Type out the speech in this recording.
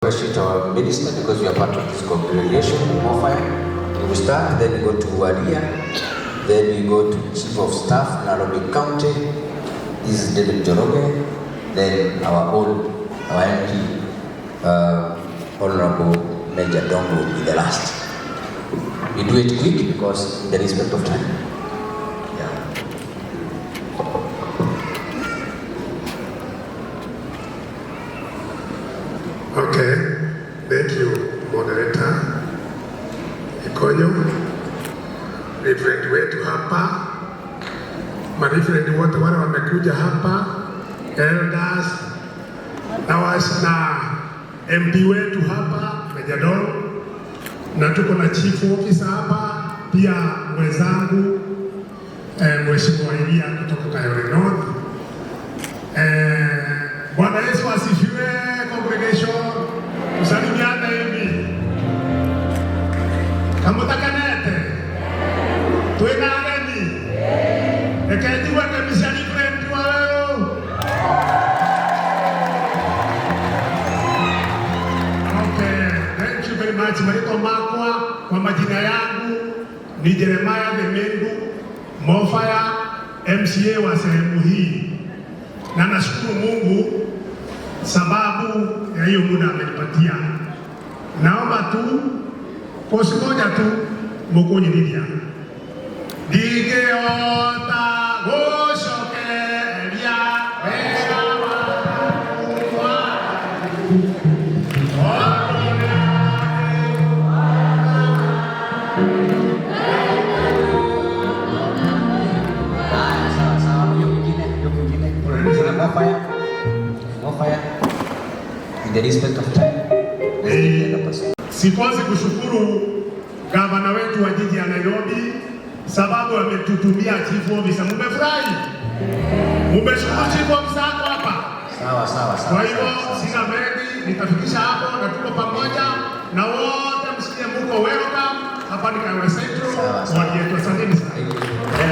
Appreciate our minister because you are part of this congregation. More fire. We will start, then we go to Waria, then we go to Chief of Staff, Nairobi County. This is David Njoroge. Then our own, our MP, Honorable Mejja Donk will be the last. We do it quick because in the respect of time. Yeah. Okay, thank you, moderator Ikonyo, reverend wetu hapa, mareverend wote wale wamekuja hapa, elders na MP wetu hapa Mejja Donk, na tuko na chief officer hapa pia mwenzangu Mheshimiwa Elia kutoka Kayole North. Bwana Yesu asifiwe, congregation. Tusalimiane hivi. Kamutakanete. Twina ageni. Reke njigue kemicia reverend wa wewe. Okay, thank you very much. Marĩtwa makwa kwa majina yangu ni Jeremiah Themendu Mofaya, MCA wa sehemu hii, na nashukuru Mungu sababu ya hiyo muda amenipatia. Naomba tu kosi moja tu mukunyiriria ndingĩhota gũcokeria wega wakwa. Haya, sawa sawa. Hiyo mwingine, hiyo mwingine. Mwingine, more fire. More fire. In the respect of time, let's give the other person. Sikosi kushukuru gavana wetu wa jiji ya Nairobi sababu ametutumia chief officer. Mumefurahi? Mumeshukuru chief officer wako hapa? Sawa sawa sawa. Kwa hivyo sawa, sawa. Sina mengi, nitafikisha hapo na tuko pamoja na wote, msikie muko welcome. Hapa ni Kayole Central, Sawa, sawa. wadi yetu. Asanteni sana. Thank you.